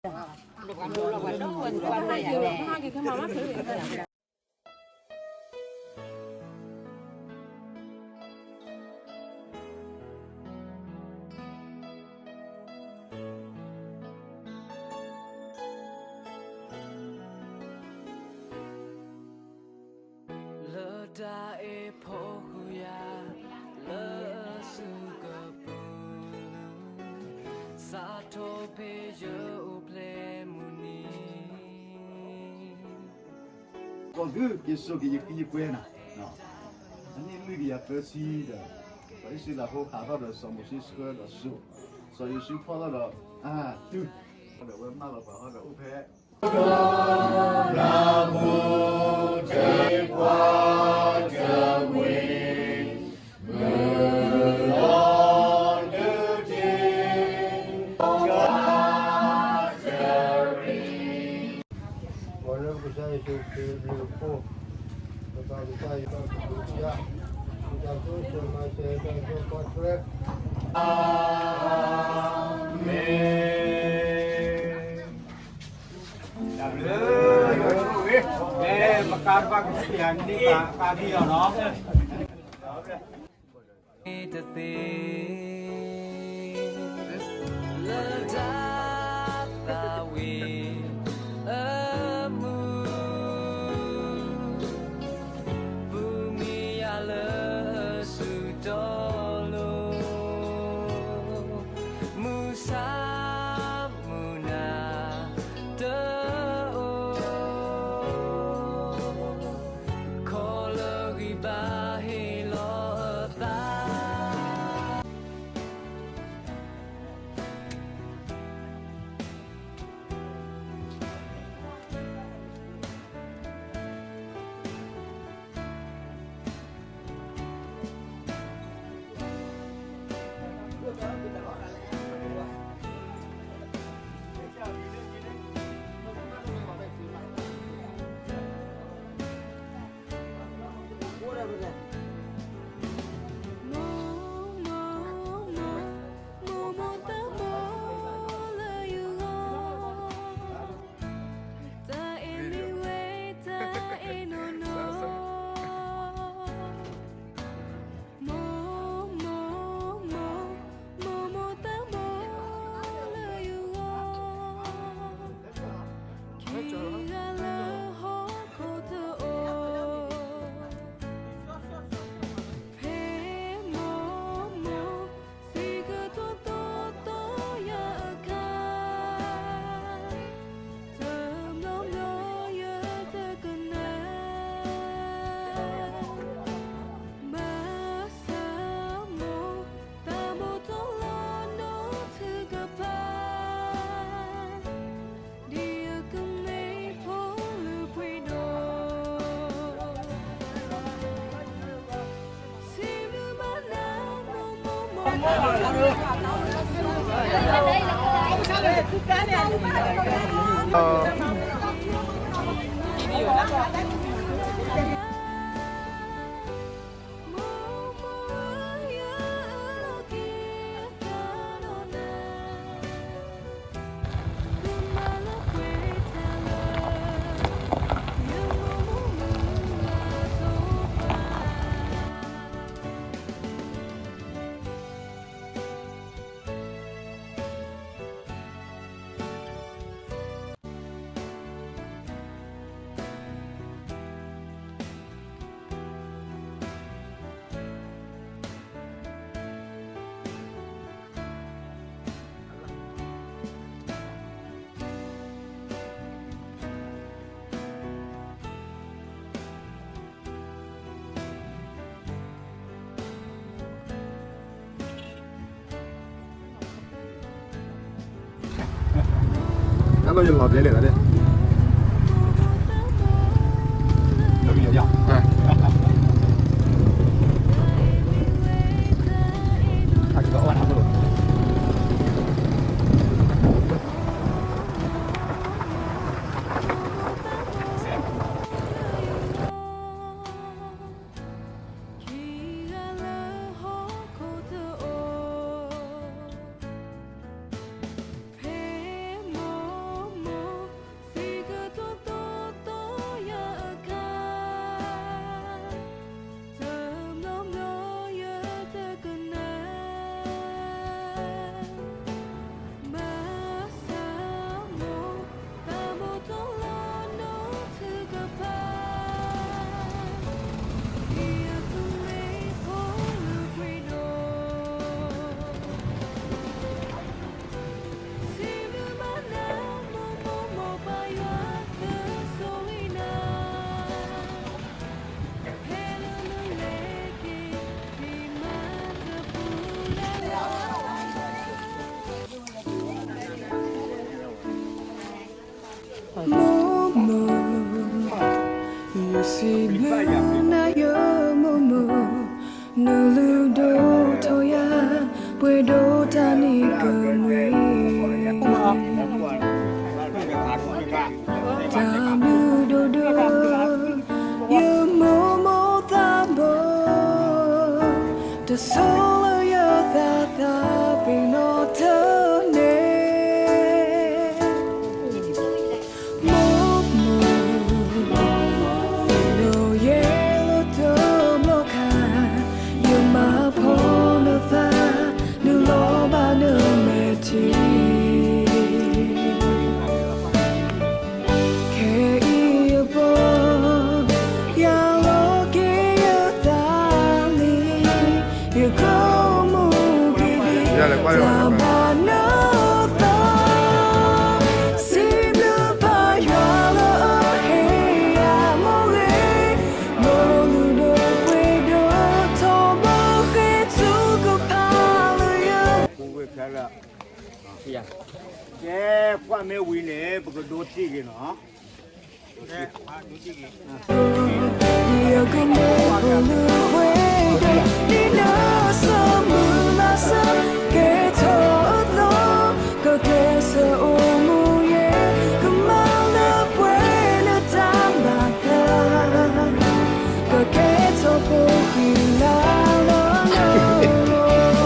လၢတၢ်အဲၣ်ဖီဃုာ်ယၤ လၢအစုကပူၤ, စးထီၣ်ဖဲယအိၣ်ဖျဲၣ်မုၢ်နံၤ ကီၢ်သူ က့ၤစိာ်က့ၤယဃံယကွဲနၤ, အနံၣ်လွံၢ်ကယၤသၢဆံဒီး ပှၤအံၣ်စရ့လးဖိဟးထီၣ်ဒီးစီၤမိၤၡ့ဆှၢဒီးစိာ်, စီၤယိၤၡူဖီၣ်ထီၣ်ဒီးအါတူၢ်, ဒီးအဝဲမၢလီၤပှၤဟီဒီးအိၣ်ဖဲ ပလၢကစၢ်ယ့ၣ်ၡူးခရံာ်အဘျုးအဖှိၣ်, ပပၢ်ကစၢ်ယွၤအကလုၢ်ကထါ, ပတၢ်ဆိၣ်ဂ့ၤဆၢမၤစၢၤတၢ်ကစီၣ်ကွၢ်ထွဲ, အၤမ့ၣ်. တၢ်ဘျုး, မ့ၢ်ပကါတဘၣ်ကစၢ်ယွၤန့ၢ်ဘၣ်ပၢ်ဘံလီၤနီၤ. တသ့ လၢတၢ်သးဝံၣ်အမူး, ပူၤမံယၤလၢစုတီလိၤ, မုၢ်ဆါမုၢ်နၤတအိၣ်, ခီလၢဂံၢ်ဘါဟ့ၣ်လီၤအသး. တၢ်အဲၣ်မ့ၢ်ဝဲတၢ်အဲၣ်နီၢ်နီၢ်, မိၢ်မိၢ်မိၢ်, မိၢ်မိၢ်တၢ်မိၢ်လၢယဂီၢ်, ခံဂၤလၢဟီၣ်ခိၣ်တအိၣ်, ဖဲမိၢ်မိၢ် စံးကတိၤသိးသိးယၤအခါ, တဘျီဘျီယတကနၣ်, ဘၣ်ဆၣ်မိၢ် တၢ်မိၢ်တီလီၤနီၢ်ထုကဖၣ်, ဒ်အကမ့ၢ်ဖိလၢပှဲၤဒီး စံးဘျုးဘၣ်နၤ မိၢ်မိၢ်မိၢ်. စံးဘျုးနၤယမိၢ်မိၢ်, နလုၢ်ဒိၣ်ထီၣ်ယၤ, ပှဲၤဒီးတၢ်နံၤကမှံ, တၢ်ဘျုးဒိၣ်ဒိၣ်, ယမိၢ်မိၢ်သးဘိ, တဆိလၢယသးသးပ့ၤနီၣ်တန့ၢ် မိၢ်မိၢ်, သ့ၣ်နီၣ်ယဲလၢတဘျီခါ, ယမၤဖီနသး, နလီၤဘၣ်နမဲာ်ထံ, ခဲအံၤအဘီ, ယလီၤက့ၤယသးလံ, ယကမူက့ၤဒံး တၢ်ဘၣ်နသး, စံးဘျုးဘၣ်ယွၤလၢအဟ့ၣ်ယၤမိၢ်ဂ့ၤ, မိၢ်လုၢ်ဒိၣ်ပှ့ၤဒိၣ်ထီဘိဃ့ထုကဖၣ်လၢယ ကဲ, ကွၢ်မ့ၢ်ဝံၤန့ၣ် ပကဒိးတံၢ်က့ၤနီၤ. ဒ်နစီၤမုၢ်လၢ်စၢၤကဲထီၣ်အသီ, ကကျဲးစၢးအိၣ်မူယဲ, ကမၤလၢပှဲၤနတၢ်ဘၣ်သး, ကကဲထီၣ်ဖိဃံလၤလၢနဂီၢ်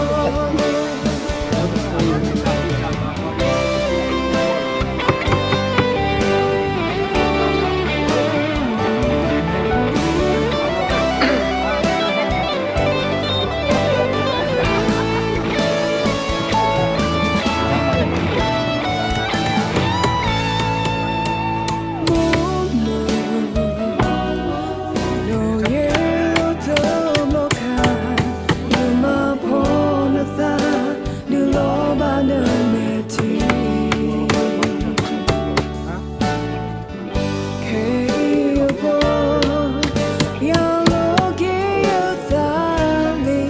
ခဲအံၤအဘီ, ယလီၤက့ၤယသးလံ,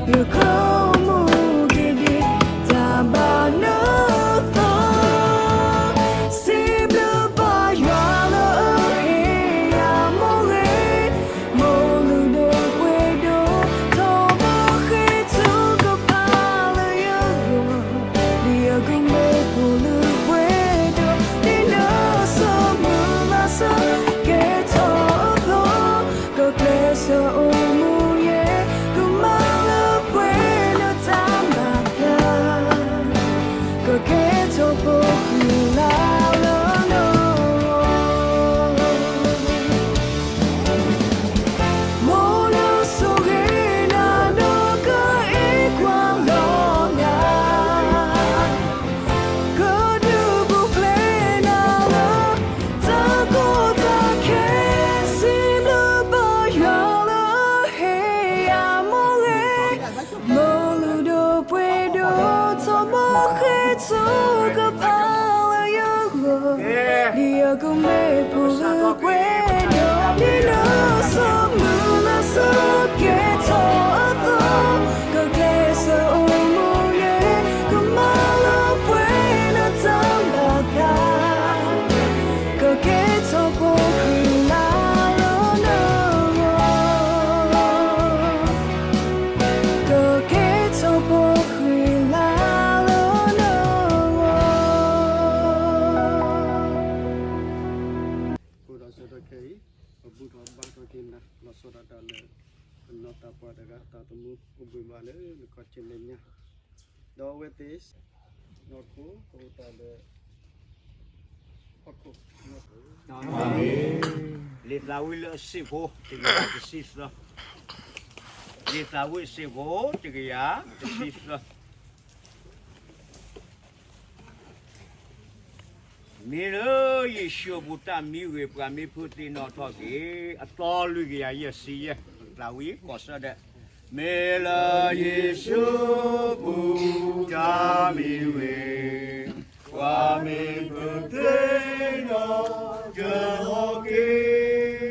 ယကမူက့ၤဒံး တၢ်ဘၣ်နသး, စံးဘျုးဘၣ်ယွၤလၢအဟ့ၣ်ယၤမိၢ်ဂ့ၤ, မိၢ်လုၢ်ဒိၣ်ပှ့ၤဒိၣ်ထီဘိဃ့ထုကဖၣ်လၢယဂီၢ်, ဒ်ယကမ့ၢ်ဖိလုၢ်ပှ့ၤဒိၣ်, ဒ်နစီၤမုၢ်လၢ်စၢၤကဲထီၣ်အသီ, ကကျဲးစၢးအိၣ်မူယဲ, ကမၤလၢပှဲၤနတၢ်ဘၣ်သး, ကကဲထီၣ်ဖိဃံလၤလၢနဂီၢ် မိၢ်နဆိၣ်ဂ့ၤနၤဒီးကအ့ၣ်ကွၢ်လီၤနၤ, ကဒုးပူၤဖျဲးနၤလၢတၢ်ကီတၢ်ခဲ, စံးဘျုးဘၣ်ယွၤလၢအဟ့ၣ်ယၤမိၢ်ဂ့ၤ, မိၢ်လုၢ်ဒိၣ်ပှ့ၤဒိၣ်ထီဘိဃ့ထုကဖၣ်လၢယဂီၢ်, ဒ်ယကမ့ၢ်ဖိလုၢ်ပှ့ၤဒိၣ်, ဒ်နစီၤမုၢ်လၢ်စၢၤကဲထီၣ်အသီ, ကကျဲးစၢးအိၣ်မူယဲ, ကမၤလၢပှဲၤနတၢ်ဘၣ်သး, ကကဲထီၣ်ဖိဃံလၤလၢနဂီၢ် ကကဲထီၣ်ဖိဃံလၤလၢနဂီၢ်. အဃိဒီးဆၢကတီၢ်ခဲအံၤ, ပဘူၣ်ထီၣ်ဘါထီၣ်က့ၤနၤ လီၤဆီဒၣ်တၢ်လၢ ပနီၢ်သးပှၢ်တဂၤ တၢ်သမူအိၣ်ဘှံးဘၣ်လၢနခီၣ်ဆ့မဲာ်ညါ, ဒီးအဝဲသ့ၣ် နီၢ်ခိကအိၣ်တၢ်လၢ ဟီၣ်ခိၣ်နီၢ်ခိ လံာ်သးဝံၣ်လၢအဆံးဖိတကယၤတဆံသၢ, လံာ်သးဝံၣ်အဆံးဖိ တကယၤတဆံသၢ. မ့ၢ်လၢယ့ၣ်ၡူးအပူၤ တၢ်မံဂ့ၤ ပှၤမ့ၢ်ဖုးသံနီၣ်ထီၣ်က့ၤ အသီလွံၢ်ကယၤယဲၢ်ဆံယဲၢ်, သးဝံၣ်ကီၢ်ဆၢဒဲး, မ့ၢ်လၢယ့ၣ်ၡူးအပူၤ တၢ်မံဂ့ၤ ပှၤမ့ၢ်ဖုးသံနီၣ်ထီၣ်က့ၤ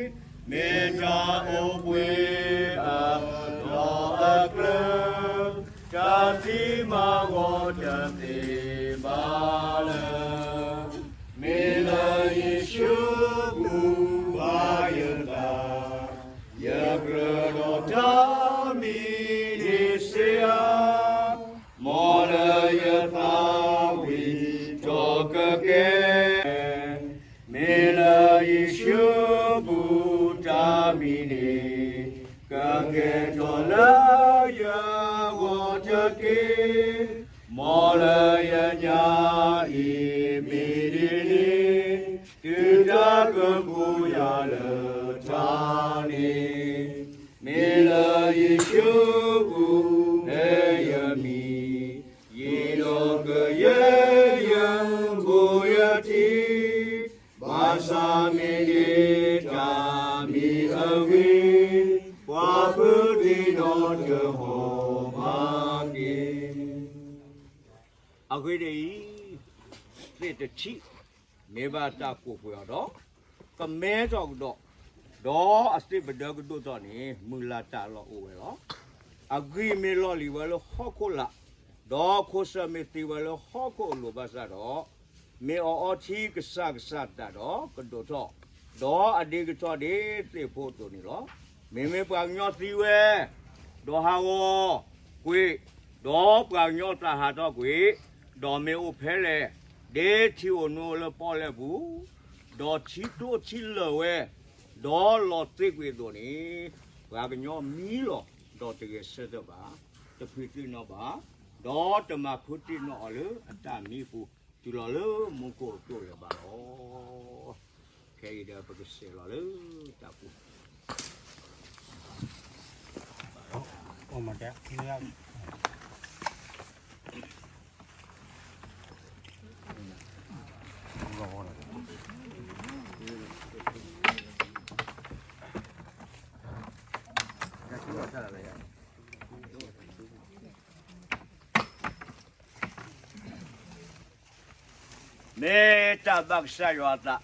မ့ၢ်တၢ်အိၣ်ဘှံးအလီၢ်အကျဲ, တၢ်သံမၤဂီၤတသ့ဘၣ်လၢၤ, မ့ၢ်လၢယ့ၣ်ၡူးအပူၤ ဘၣ်ယသး ကဲထီၣ်လၢယဂီၢ်တက့ၢ်, မ်လၢယညါအံၤမ့ၢ်ဒ်န့ၣ်, တုၤတၢ်ကကိးယၤလၢထါန့ၣ်, မ့ၢ်လၢယ့ၣ်ၡူးအပူၤဖဲယမံၤ, ယံာ်ဒီးကယဲၢ်ယဘိယထံ, ဘၣ်ဆၣ်မ့ၢ်ဒ်တၢ်မံအဂ့ၢ်, ပှၤဖုးသံဒီးတဟီၣ်ဘၣ်က့ၤ. အဂ့ၢ်ဒ်အံၤ, သ့ၣ်တထံၣ် မ့ၢ်ဘၣ်တၢ်ကိးကွဲးအီၤဒီး, ကမဲထီၣ်ကဒီး, ဒီးအသ့ၣ်ပဒၢကဒိၣ်ထီၣ်န့ၣ် မုၢ်လၢ်တၢ်လီၢ်အိၣ်ဝဲလီၤ. အဂံၢ်မ့ၢ်လီၢ်လံၤဝဲလၢဟီၣ်ခိၣ်လာ်, ဒီးခိၣ်ဆၢၣ်မ့ၢ်သံဝဲလၢဟီၣ်ခိၣ်အလိၤဘၣ်ဆၣ်ဒီး, မ့ၢ်အီၣ်အီထံကစၢ်ကစၢ်တၢ်ဒီးကဒိၣ်ထီၣ်, ဒီးအဒ့ကထီၣ်ဒ်သ့ၣ်ဖိအသိးန့ၣ်လီၤ. မ့မ့ၢ်ပှၤကညီသံဝဲ, ဒီးဟးဂီၤကွံာ်, ဒီးပှၤကညီသးဟးထီၣ်ကွံာ်, ဒီးမ့ၢ်အိၣ်ဖဲလဲၣ်, ဒ်ထံအိၣ်နူအိၣ်လၢပီၣ်လဲၣ်ပူၤ, ဒီးထံကျိထံလၢာ်ဝဲ, ဒီးလီၤသ့ကွံာ်အသိးန့ၣ်, ပှၤကညီမံလီၤ, ဒီးတဂဲၤဆၢထၢၣ်ဘၣ်, တဖုးသ့ၣ်နီၣ်ဘၣ်, ဒီးတမၤခူတ့ၢ်နီၣ်အီၤလၢအတၢ်မံအပူၤ, တုၤလီၤလၢမူခိၣ်အသိးလၢၤဘၣ်လီၤ. ခဲအံၤဒီးပကစဲးလီၤလၢတၢ်ပူၤ မ့ၢ်တၢ်ဘၣ်ကစၢ်ယွၤအသး,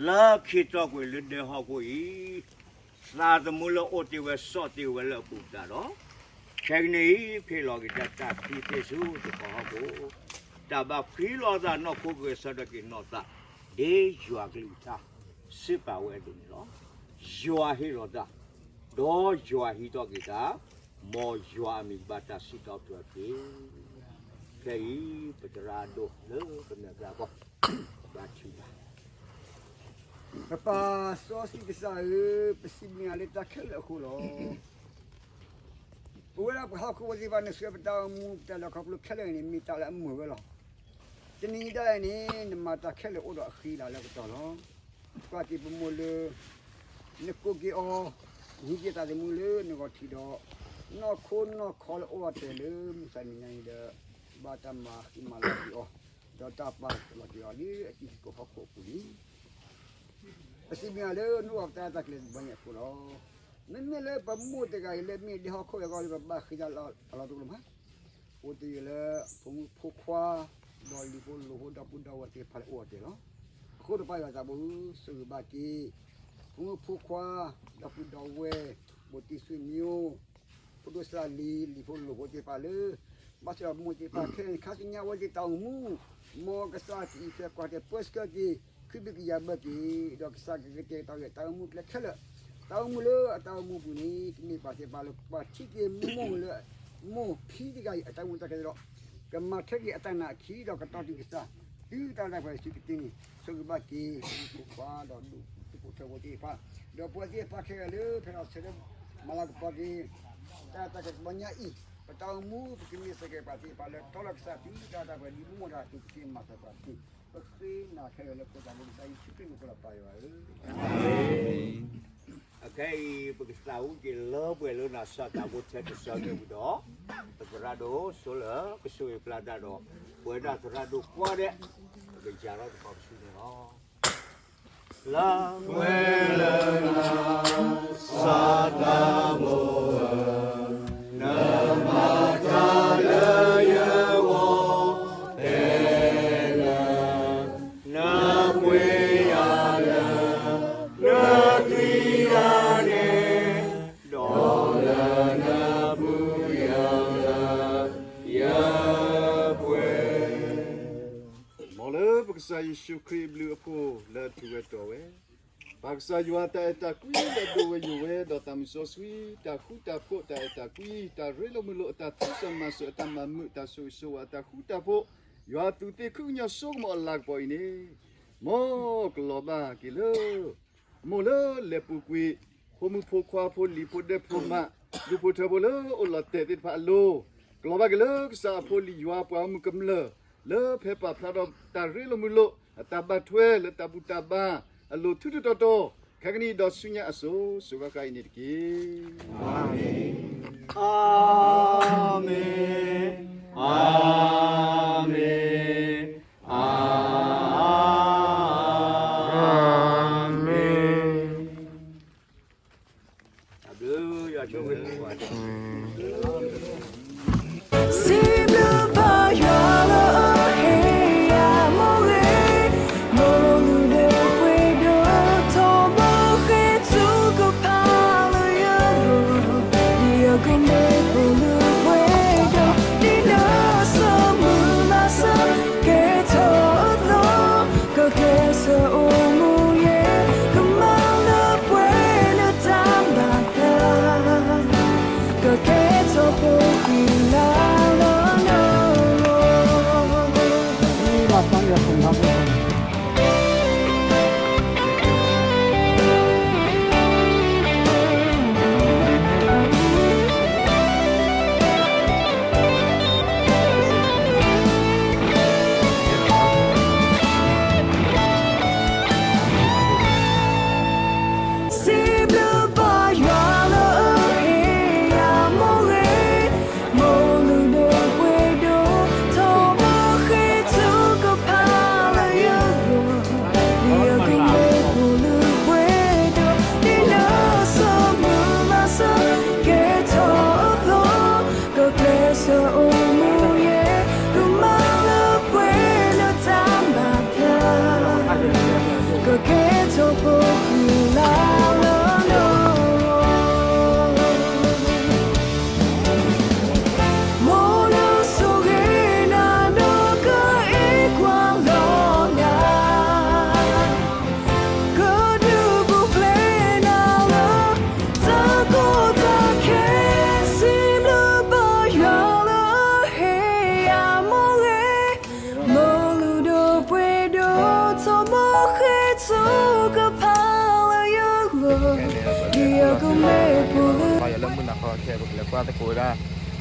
လၢခံတီၢ်ကွံာ်လၢဒဲဟီၣ်ခိၣ်အံၤ, သးသမူလၢအိၣ်တ့ၢ်ဝဲဆီၣ်တ့ၢ်ဝဲလၢအပူၤတၢ်ဒီး, ခဲကနံၣ်အံၤ ဖ့ၣ်လီၤက့ၤတၢ်သံသ့ၣ်ဆူတကီၢ်ဟီၣ်ခိၣ်, တၢ်ဘၣ်ဖှံလီၤသးနီၢ်ခိကဂဲၤဆၢထၢၣ်က့ၤနီၢ်သး, ဒ်ယွၤကလုၢ်ကထါစံးပာ်ဝဲအသိးန့ၣ်လီၤ. ယွၤဟ့ၣ်လီၤတၢ်, ဒီးယွၤဟံးထီၣ်က့ၤတၢ်, မ်ယွၤအမံၤကဘၣ်တၢ်စံးထီၣ်ပတြၢၤတက့ၢ်. ခဲအံၤ ပသရၣ်ဒိၣ်လၢပမဲာ်ကျါကီၢ်, ဘၣ်ထံၣ်ဘၣ်. ပပၢ်စီဆှံကစၢ်ဧၢ, ပစံးဘျုးနၤလၢတၢ်ခဲလၢာ်အဃိလီၤ. ပဝဲဒၣ်ပှၤဟီၣ်ခိၣ်ဖိသ့ၣ်တဖၣ် နဆှၢပတၢ်အိၣ်မူ ပတၢ်လဲၤခီဖျိခဲလၢာ်န့ၣ် မ့ၢ်တၢ်လၢအမုာ်ဝဲလီၤ. တနံၤအံၤဒၣ်အံၤန့ၣ် နမၤတၢ်ခဲလၢာ်အိၣ်ဒီးအဃံအလၤလၢကတီၢ်လီၤ. ကွၢ်က့ၤပမိၢ်လၢ နကိးက့ၤအီၤ, နဟံးက့ၤသးသမူလၢနဂီၢ်ထံးဒီး, နီၢ်ခိနီၢ်ခီလၢအိၣ်ဝဲတ့ၢ်လၢမုၢ်ဆါနံၤညါအံၤဒီး, ဘၣ်တၢ်မၤဃံမၤလၤက့ၤအီၤ, ဒီးတၢ်ပာ်လီၤက့ၤအီၤလၢအတံၤသကိးဟီၣ်ခိၣ်အပူၤလံ. ပစံးဘျုးနၤလၢနအိၣ်ဒီးပတၢ်အဲၣ်တၢ်ကွံလၢတဘျီညါအဃိလီၤ. မ့မ့ၢ်လၢပမိၢ်တဂၤအံၤလၢမ့ၢ်ဒဲဟီၣ်ခိၣ်အဂီၢ်လၢပဘၣ်ဃ့တၢ်လီၤအလီၤတကျိၤမး, အိၣ်တ့ၢ်လၢဖိမုၣ်ဖိခွါ, ဒီးလံၤဖိလိၤဖိဒီပုၢ်ဒီဝဲၢ်သ့ၣ်တဖၣ်လၢအိၣ်ဝဲတ့ၢ်လီၤ. အဃိဒီးပၢ်ယွၤသးဘိဧၢ, ဆိၣ်ဂ့ၤဘၣ်က့ၤ ဖိမုၣ်ဖိခွါ, ဒီပုၢ်ဒီဝဲၢ်, ဘိၣ်တံၢ်ဆွေမျိုး, ဖိဒိၣ်စၢ်လံၤ, လံၤဖိလိၤဖိသ့ၣ်တဖၣ်လၢ ဘၣ်ဆၣ်ဒီးပမိၢ်သ့ၣ်တဖၣ်ခဲအံၤန့ၣ် ခါဆူညါအဝဲသ့ၣ်တၢ်အိၣ်မူ, မ်ကစၢ်ကအံးထွဲကွၢ်ထွဲပၢဆှၢက့ၤ, ခုဘံၣ်ကယၤဘၢက့ၤ, ဒီးကစၢ်ကကတဲာ်ကတီၤက့ၤတၢ်အိၣ်မူကျဲခဲလၢာ်, တၢ်အိၣ်မူလၢအတၢ်အိၣ်မူပူၤန့ၣ် ကမ့ၢ်ပှၤသ့ၣ်တဖၣ်လၢပှၤထံၣ်က့ၤမိၢ်လၢ မိၢ်ဖံတဂၤအံၤအတၢ်အိၣ်မူတၢ်ခဲလၢာ်ဒီး, ကမၤထွဲက့ၤအတၢ်နာ်အခံဒီးကတီၤတံၢ်ကစၢ်, တုၤတၢ်လၢပှဲၤဆူကတ့န့ၣ်, ဆိၣ်ဂ့ၤဘၣ်က့ၤ ဖိခွါဒီးဒူၣ်ဖိထၢဖိသ့ၣ်တဖၣ်, ဒီးပဝဲသ့ၣ်တဖၣ်ခဲဂၤလၢ ဖဲလီၤဆၢလၢ မၤလၤကပီၤက့ၤ တၢ်တၢ်ကတဘီညါအံၤ, ပတၢ်အိၣ်မူ ပကမ့ၢ်စ့ၢ်ကီးပှၤသ့ၣ်တဖၣ်လၢတီလီၤကစၢ်တုၤတၢ်တၢ်ပှဲၤဒ်မိၢ်တၢ်တုၤကသ့မၤစၢၤပှၤတက့ၢ်, ပဃ့နၤခဲဂၤလၢခိၣ်သးဘိကစၢ်ယ့ၣ်ၡူးခရံာ်မံၤဃိလီၤပၢ်ယွၤဧၢ. အခဲအံၤ ပကသးဝံၣ်က့ၤလၢပှဲၤလၢနၤစၢ်သးဘိထဲတစၢန့ၣ်ဝံၤဒီး, ပသရၣ်ဒိၣ်ဆိလၢကဆိၣ်ဂ့ၤပျၢ်တၢ်ဒီး, ပဝဲဒၣ်သရၣ်ဒိၣ်ကွၢ်ဒဲး, ပကယၤထီၣ်တခီပဆူန့ၣ်လီၤ. လၢပှဲၤလၢနၤစၢ်သးဘိဧၢ, နမၤတၢ်လၢယဂီၢ်ဖဲလဲၣ်, နပှ့ၤယၤလၢ နသွံၣ်တၢ်န့ၣ်, ဒီးလၢနပူၤယၤလၢ ယပှဲၤ မ်လၢပကစၢ်ယ့ၣ်ၡူးခရံာ်အဘျုးအဖှိၣ်လၢအထူးဝဲတီၤဝဲ, ပၢ်ကစၢ်ယွၤအတၢ်အဲၣ်တၢ်ကွံလၢအဒိၣ်ဝဲယိာ်ဝဲ, ဒီးသးမုၢ်စီဆှံတၢ်ဃူတၢ်ဖိးတၢ်အဲၣ်တၢ်ကွံ, တၢ်ရ့လိာ်မုာ်လိာ်အတၢ်သးစၢ်မၤစၢၤအတၢ်မၤမုာ် တၢ်ဆိၣ်ဂ့ၤဆိၣ်ဝါအတၢ်ဃူတၢ်ဖိး, ယွၤအသူးသ့ခုကညီၤစိကမီၤအလၤကပီၤအံၤန့ၣ်, မ်ကလီၤဘၣ်က့ၤလၢ အမိၢ်လၢလဲၤပူၤကွံာ်, ဖိမုၣ်ဖိခွါဖိလံၤဖိဒဲဖိမး ဒူၣ်ဖိထၢဖိလၢအိၣ်လီၤတဲာ်သ့ၣ်တဖၣ်အလိၤ, ကလီၤဘၣ်က့ၤလၢကစၢ်အဖိလံၤယွၤပှၤဂီၢ်မုၢ်ကမျၢၢ် လၢဖဲပာ်ဖျါထီၣ်တၢ်ရ့လိာ်မုာ်လိာ် အတၢ်ဘၣ်ထွဲလၢတၢ်ဘူၣ်တၢ်ဘါအလိၤ ထူးထူးတီၤတီၤ ခဲကနံၣ်ဒီးဆူညါအစိၤ စိၤဃၣ်ဃၣ်အံၤန့ၣ်တက့ၢ်. အၤမ့ၣ်, အၤမ့ၣ်, အၤမ့ၣ်. စံးဘျုးဘၣ်ယွၤလၢအဟ့ၣ်ယၤမိၢ်ဂ့ၤ, မိၢ်လုၢ်ဒိၣ်ပှ့ၤဒိၣ် ထိၣ်မိၢ်ဃ့ထုကဖၣ်လၢယဂီၢ်, ဒ်အကမ့ၢ်ဖိလုၢ်ပှ့ၤဒိၣ် ဒ်နၢ်စၢၤမုၢ်လၢ်စၢၤ ကဲထီၣ်အသီ ကကျဲးစၢးအိၣ်မူယဲ ကမၤလၢပှဲၤလၢတၢ်ဘၣ်သး ကကဲထီၣ်ဖိဃံလၤလၢနဂီၢ်. စံးဘျုးဘၣ်ယွၤလၢအဟ့ၣ်ယၤမိၢ်ဂ့ၤ, မိၢ်လုၢ်ဒိၣ်ပှ့ၤဒိၣ် ထိၣ်မိၢ်ဃ့ထုကဖၣ်လၢယဂီၢ်, ဒ်အကမ့ၢ်ဖိလုၢ်ပှ့ၤဒိၣ် ဒ်နၢ်စၢၤမုၢ်လၢ်စၢၤ ကဲထီၣ်အသီ ကကျဲးစၢးအိၣ်မူယဲ ကမၤလၢပှဲၤလၢတၢ်ဘၣ်သး ကကဲထီၣ်ဖိဃံလၤလၢနဂီၢ်. မိၢ်နဆိၣ်ဂ့ၤနၤ နကအ့ၣ်ကွၢ်လီၤနၤ ကဒုးပူၤဖျဲးနၤလၢ တၢ်ကီတၢ်ခဲ စံးဘျုးဘၣ်ယွၤလၢအဟ့ၣ်ယၤမိၢ်ဂ့ၤ, မိၢ်လုၢ်ဒိၣ်ပှ့ၤဒိၣ် ထိၣ်မိၢ်ဃ့ထုကဖၣ်လၢယဂီၢ်, ဒ်အကမ့ၢ်ဖိလုၢ် ဘၣ်ယွၤလၢမုၢ်နၤခီခဲ ပကလဲၤကွၢ်သကိးဝဲဒၣ်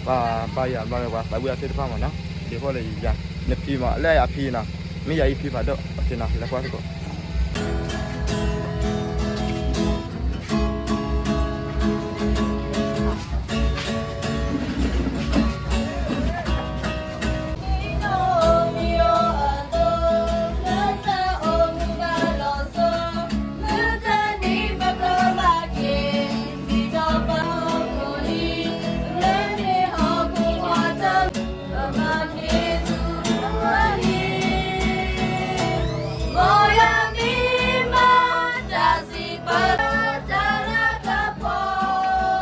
ပှၤဘါယွၤဘျီန့ၣ် ပှၤသးဝံၣ်အီၤသ့ၣ်တဖၣ်မ့ၢ်နီၤ, ဒ်ဖိလၢယၤ နဖံမ့ၢ် လၢအဖံနီၤ, မ့ၢ်ယၤအ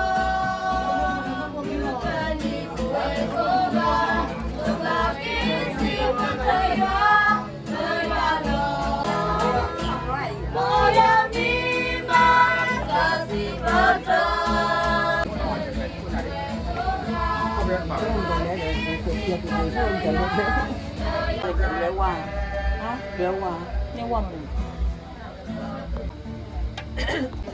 ံၤဖံဖးဒိၣ် အက့ၤနီၤ လဲၤကွၢ်သကိး. လဲၤဝါ, လဲၤဝါ, န့ၢ်ဝါမုၢ်. လဲၤ